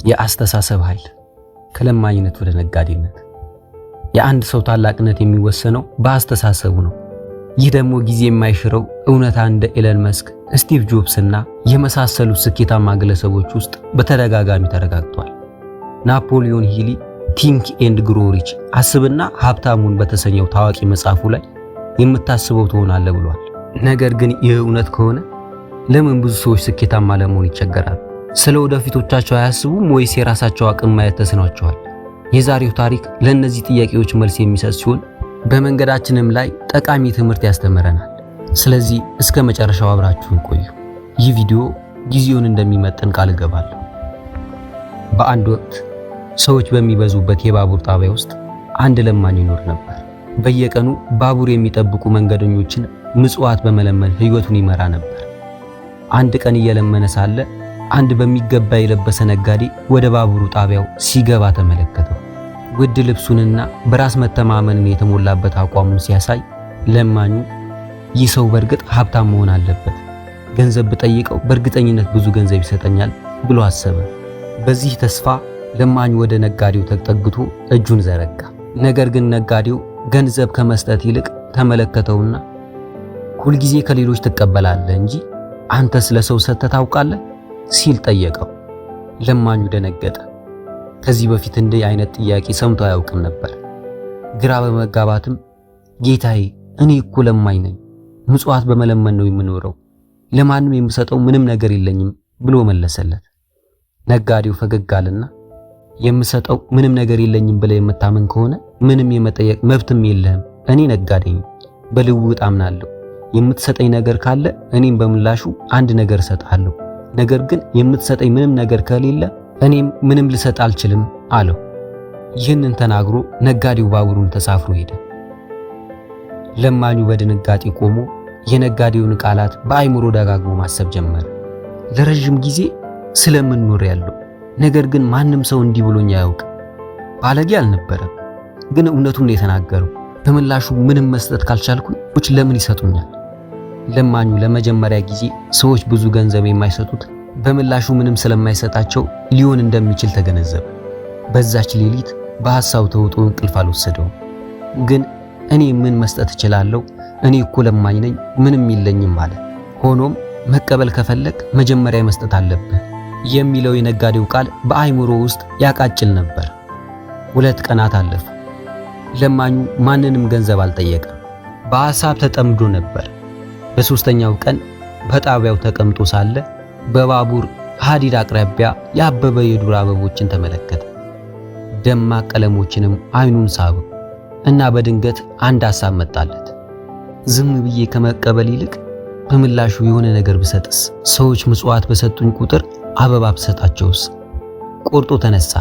የአስተሳሰብ ኃይል ከለማኝነት ወደ ነጋዴነት። የአንድ ሰው ታላቅነት የሚወሰነው በአስተሳሰቡ ነው። ይህ ደግሞ ጊዜ የማይሽረው እውነታ እንደ ኤለን መስክ፣ ስቲቭ ጆብስ እና የመሳሰሉ ስኬታማ ግለሰቦች ውስጥ በተደጋጋሚ ተረጋግጧል። ናፖሊዮን ሂል Think and Grow Rich፣ አስብና ሀብታም ሁን በተሰኘው ታዋቂ መጽሐፉ ላይ የምታስበው ትሆናለህ ብሏል። ነገር ግን ይህ እውነት ከሆነ ለምን ብዙ ሰዎች ስኬታማ ለመሆን ይቸገራሉ? ስለ ወደፊቶቻቸው አያስቡም ወይስ የራሳቸው አቅም ማየት ተስኗቸዋል? የዛሬው ታሪክ ለእነዚህ ጥያቄዎች መልስ የሚሰጥ ሲሆን በመንገዳችንም ላይ ጠቃሚ ትምህርት ያስተምረናል። ስለዚህ እስከ መጨረሻው አብራችሁን ቆዩ። ይህ ቪዲዮ ጊዜውን እንደሚመጥን ቃል እገባለሁ። በአንድ ወቅት ሰዎች በሚበዙበት የባቡር ጣቢያ ውስጥ አንድ ለማኝ ይኖር ነበር። በየቀኑ ባቡር የሚጠብቁ መንገደኞችን ምጽዋት በመለመን ሕይወቱን ይመራ ነበር። አንድ ቀን እየለመነ ሳለ አንድ በሚገባ የለበሰ ነጋዴ ወደ ባቡሩ ጣቢያው ሲገባ ተመለከተው። ውድ ልብሱንና በራስ መተማመንን የተሞላበት አቋሙን ሲያሳይ ለማኙ ይህ ሰው በእርግጥ ሀብታም መሆን አለበት፣ ገንዘብ ብጠይቀው በእርግጠኝነት ብዙ ገንዘብ ይሰጠኛል ብሎ አሰበ። በዚህ ተስፋ ለማኙ ወደ ነጋዴው ተጠግቶ እጁን ዘረጋ። ነገር ግን ነጋዴው ገንዘብ ከመስጠት ይልቅ ተመለከተውና ሁልጊዜ ከሌሎች ትቀበላለህ እንጂ አንተ ስለ ሰው ሰጥተህ ታውቃለህ ሲል ጠየቀው። ለማኙ ደነገጠ። ከዚህ በፊት እንዲህ አይነት ጥያቄ ሰምቶ አያውቅም ነበር። ግራ በመጋባትም ጌታዬ፣ እኔ እኮ ለማኝ ነኝ፣ ምጽዋት በመለመን ነው የምኖረው፣ ለማንም የምሰጠው ምንም ነገር የለኝም ብሎ መለሰለት። ነጋዴው ፈገግ አለና የምሰጠው ምንም ነገር የለኝም ብለህ የምታምን ከሆነ ምንም የመጠየቅ መብትም የለህም። እኔ ነጋዴ ነኝ፣ በልውውጥ አምናለሁ። የምትሰጠኝ ነገር ካለ እኔም በምላሹ አንድ ነገር እሰጥሃለሁ። ነገር ግን የምትሰጠኝ ምንም ነገር ከሌለ እኔም ምንም ልሰጥ አልችልም አለው። ይህንን ተናግሮ ነጋዴው ባቡሩን ተሳፍሮ ሄደ። ለማኙ በድንጋጤ ቆሞ የነጋዴውን ቃላት በአይምሮ ደጋግሞ ማሰብ ጀመረ። ለረጅም ጊዜ ስለምንኖር ያለው ነገር ግን ማንም ሰው እንዲህ ብሎኝ አያውቅም። ባለጌ አልነበረም፣ ግን እውነቱን ነው የተናገረው። በምላሹ ምንም መስጠት ካልቻልኩኝ ሰዎች ለምን ይሰጡኛል? ለማኙ ለመጀመሪያ ጊዜ ሰዎች ብዙ ገንዘብ የማይሰጡት በምላሹ ምንም ስለማይሰጣቸው ሊሆን እንደሚችል ተገነዘበ። በዛች ሌሊት በሐሳብ ተውጦ እንቅልፍ አልወሰደውም። ግን እኔ ምን መስጠት እችላለሁ? እኔ እኮ ለማኝ ነኝ፣ ምንም የለኝም አለ። ሆኖም መቀበል ከፈለግ መጀመሪያ መስጠት አለብህ የሚለው የነጋዴው ቃል በአይምሮ ውስጥ ያቃጭል ነበር። 2 ቀናት አለፉ። ለማኙ ማንንም ገንዘብ አልጠየቀም። በሐሳብ ተጠምዶ ነበር። በሶስተኛው ቀን በጣቢያው ተቀምጦ ሳለ በባቡር ሐዲድ አቅራቢያ ያበበ የዱር አበቦችን ተመለከተ። ደማቅ ቀለሞችንም አይኑን ሳበው እና በድንገት አንድ ሐሳብ መጣለት። ዝም ብዬ ከመቀበል ይልቅ በምላሹ የሆነ ነገር ብሰጥስ? ሰዎች ምጽዋት በሰጡኝ ቁጥር አበባ ብሰጣቸውስ? ቆርጦ ተነሳ።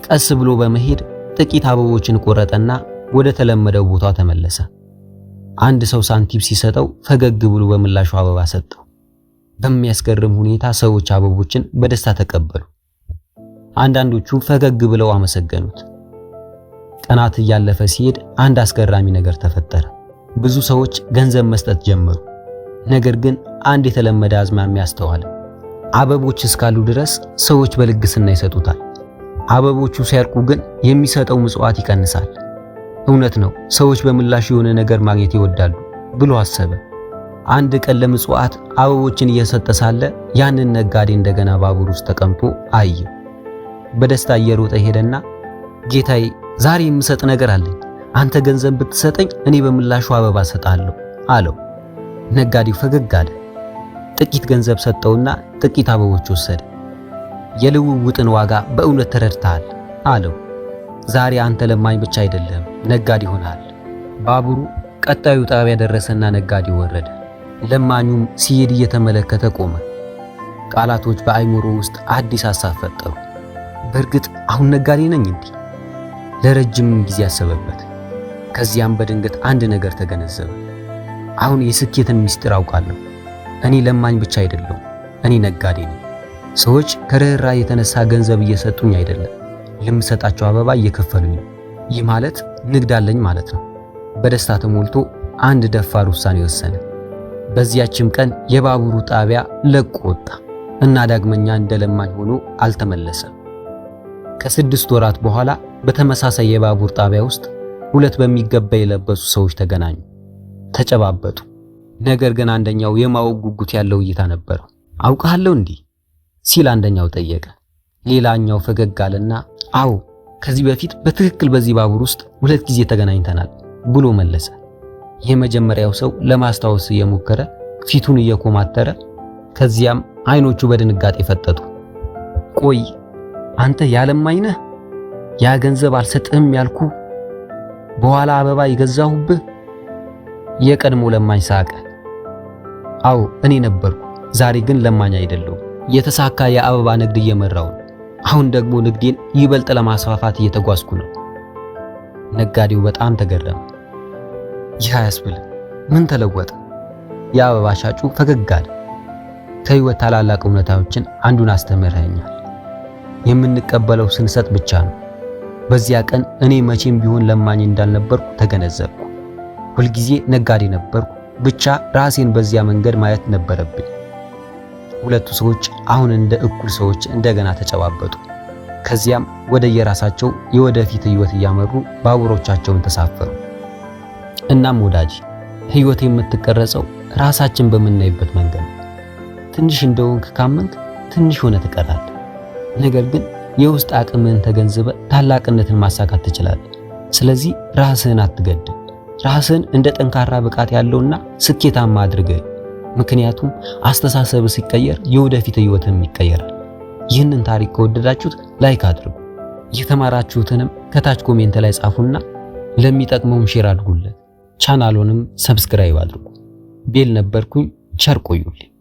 ቀስ ብሎ በመሄድ ጥቂት አበቦችን ቆረጠና ወደ ተለመደው ቦታ ተመለሰ። አንድ ሰው ሳንቲም ሲሰጠው ፈገግ ብሎ በምላሹ አበባ ሰጠው። በሚያስገርም ሁኔታ ሰዎች አበቦችን በደስታ ተቀበሉ። አንዳንዶቹ ፈገግ ብለው አመሰገኑት። ቀናት እያለፈ ሲሄድ አንድ አስገራሚ ነገር ተፈጠረ። ብዙ ሰዎች ገንዘብ መስጠት ጀመሩ። ነገር ግን አንድ የተለመደ አዝማሚያ አስተዋለ። አበቦች እስካሉ ድረስ ሰዎች በልግስና ይሰጡታል። አበቦቹ ሲያልቁ ግን የሚሰጠው ምጽዋት ይቀንሳል። እውነት ነው፣ ሰዎች በምላሹ የሆነ ነገር ማግኘት ይወዳሉ ብሎ አሰበ። አንድ ቀን ለምጽዋት አበቦችን እየሰጠ ሳለ ያንን ነጋዴ እንደገና ባቡር ውስጥ ተቀምጦ አየ። በደስታ እየሮጠ ሄደና ጌታዬ፣ ዛሬ የምሰጥ ነገር አለኝ። አንተ ገንዘብ ብትሰጠኝ እኔ በምላሹ አበባ እሰጥሃለሁ አለው። ነጋዴው ፈገግ አለ። ጥቂት ገንዘብ ሰጠውና ጥቂት አበቦች ወሰደ። የልውውጥን ዋጋ በእውነት ተረድተሃል አለው። ዛሬ አንተ ለማኝ ብቻ አይደለም ነጋዴ ሆነሃል። ባቡሩ ቀጣዩ ጣቢያ ደረሰና ነጋዴው ወረደ። ለማኙም ሲሄድ እየተመለከተ ቆመ። ቃላቶች በአይምሮ ውስጥ አዲስ ሐሳብ ፈጠሩ። በእርግጥ አሁን ነጋዴ ነኝ እንዲህ? ለረጅም ጊዜ አሰበበት። ከዚያም በድንገት አንድ ነገር ተገነዘበ። አሁን የስኬትን ምስጢር አውቃለሁ። እኔ ለማኝ ብቻ አይደለሁም፣ እኔ ነጋዴ ነኝ። ሰዎች ከርኅራኄ የተነሳ ገንዘብ እየሰጡኝ አይደለም፣ ለምሰጣቸው አበባ እየከፈሉኝ ነው። ይህ ማለት ንግድ አለኝ ማለት ነው። በደስታ ተሞልቶ አንድ ደፋር ውሳኔ ወሰነ። በዚያችም ቀን የባቡሩ ጣቢያ ለቆ ወጣ እና ዳግመኛ እንደ ለማኝ ሆኖ አልተመለሰም። ከ6 ወራት በኋላ በተመሳሳይ የባቡር ጣቢያ ውስጥ ሁለት በሚገባ የለበሱ ሰዎች ተገናኙ፣ ተጨባበጡ። ነገር ግን አንደኛው የማወቅ ጉጉት ያለው እይታ ነበረው። "አውቅሃለሁ እንዲህ?" ሲል አንደኛው ጠየቀ። ሌላኛው ፈገግ አለና "አዎ፣ ከዚህ በፊት በትክክል በዚህ ባቡር ውስጥ ሁለት ጊዜ ተገናኝተናል" ብሎ መለሰ። የመጀመሪያው ሰው ለማስታወስ እየሞከረ ፊቱን እየኮማተረ፣ ከዚያም አይኖቹ በድንጋጤ ፈጠጡ። "ቆይ፣ አንተ ያ ለማኝ ነህ? ያ ገንዘብ አልሰጥህም ያልኩ፣ በኋላ አበባ የገዛሁብህ?" የቀድሞ ለማኝ ሳቀ። "አዎ፣ እኔ ነበርኩ። ዛሬ ግን ለማኝ አይደለሁም። የተሳካ የአበባ ንግድ እየመራሁ ነው። አሁን ደግሞ ንግዴን ይበልጥ ለማስፋፋት እየተጓዝኩ ነው።" ነጋዴው በጣም ተገረመ። "ይህ አያስብልም። ምን ተለወጠ?" የአበባ ሻጩ ፈገግ አለ። "ከህይወት ታላላቅ እውነታዎችን አንዱን አስተምረኸኛል። የምንቀበለው ስንሰጥ ብቻ ነው። በዚያ ቀን እኔ መቼም ቢሆን ለማኝ እንዳልነበርኩ ተገነዘብኩ። ሁልጊዜ ነጋዴ ነበርኩ። ብቻ ራሴን በዚያ መንገድ ማየት ነበረብኝ።" ሁለቱ ሰዎች አሁን እንደ እኩል ሰዎች እንደገና ተጨባበጡ። ከዚያም ወደ የራሳቸው የወደፊት ህይወት እያመሩ ባቡሮቻቸውን ተሳፈሩ። እናም ወዳጅ፣ ህይወት የምትቀረጸው ራሳችን በምናይበት መንገድ ነው። ትንሽ እንደሆንክ ካመንክ ትንሽ ሆነህ ትቀራለህ። ነገር ግን የውስጥ አቅምህን ተገንዝበህ ታላቅነትን ማሳካት ትችላለህ። ስለዚህ ራስህን አትገድብ። ራስህን እንደ ጠንካራ፣ ብቃት ያለውና ስኬታማ አድርገህ። ምክንያቱም አስተሳሰብ ሲቀየር የወደፊት ህይወትህም ይቀየራል። ይህንን ታሪክ ከወደዳችሁት like አድርጉ። የተማራችሁትንም ከታች comment ላይ ጻፉና ለሚጠቅመውም share አድርጉለት። ቻናሉንም subscribe አድርጉ። ቤል ነበርኩኝ። ቸር ቆዩልኝ።